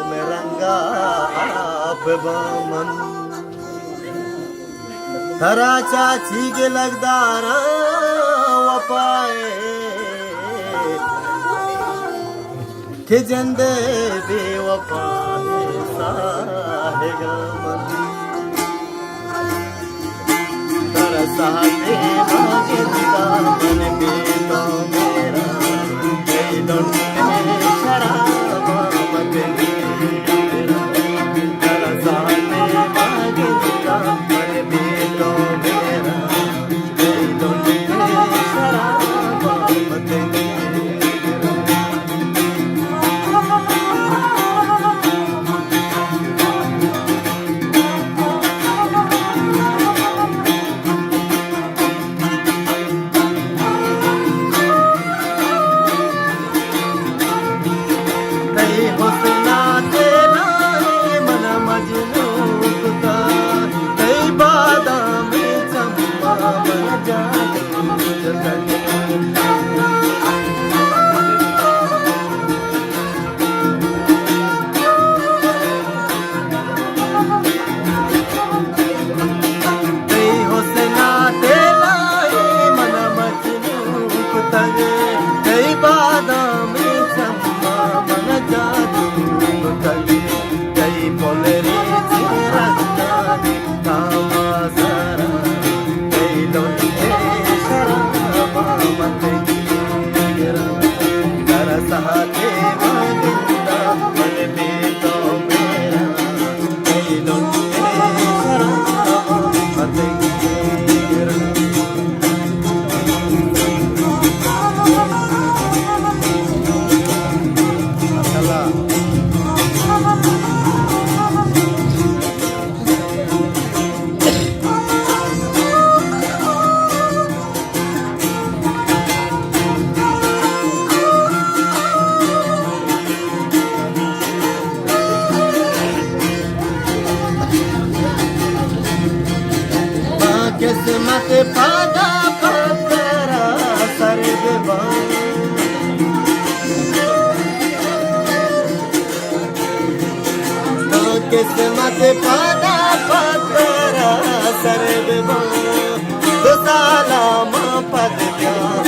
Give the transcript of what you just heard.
مئے رنگ ءَ آپ باں من۔ ترا چاچی گلگ داراں وپائے، کہ جند ءِ بے وپا ءِ ساہگ ءَ من۔ ترا ساہتے ما گنداں من بے تو میرا، تئی لنٹے شراب ءَ مت گیر۔ ترا ساہتے ما گنداں من بے تو میرا، تئی لنٹے شراب ءَ مت گیر۔ تئی حسن ءَ تیلائی من مجنون کتا، تئی بادامی چم ءَ من جادو جتگ۔ تئی حسن ءَ تیلائی من مجنون کتگ، تئی بادامی چم ءَ من جادو کتگ، تئی پلری چیرگ داں تاما سرا، تئی لنٹے شراب ءَ مت گیر۔ ترا ساہتے ما گنداں من بے تو میرا، تئی لنٹے شراب ءَ مت گیر۔ با قسمت پدا پترا سر بباں۔ با قسمت پدا پترا سر بباں۔ دو سالا ما پد بیاں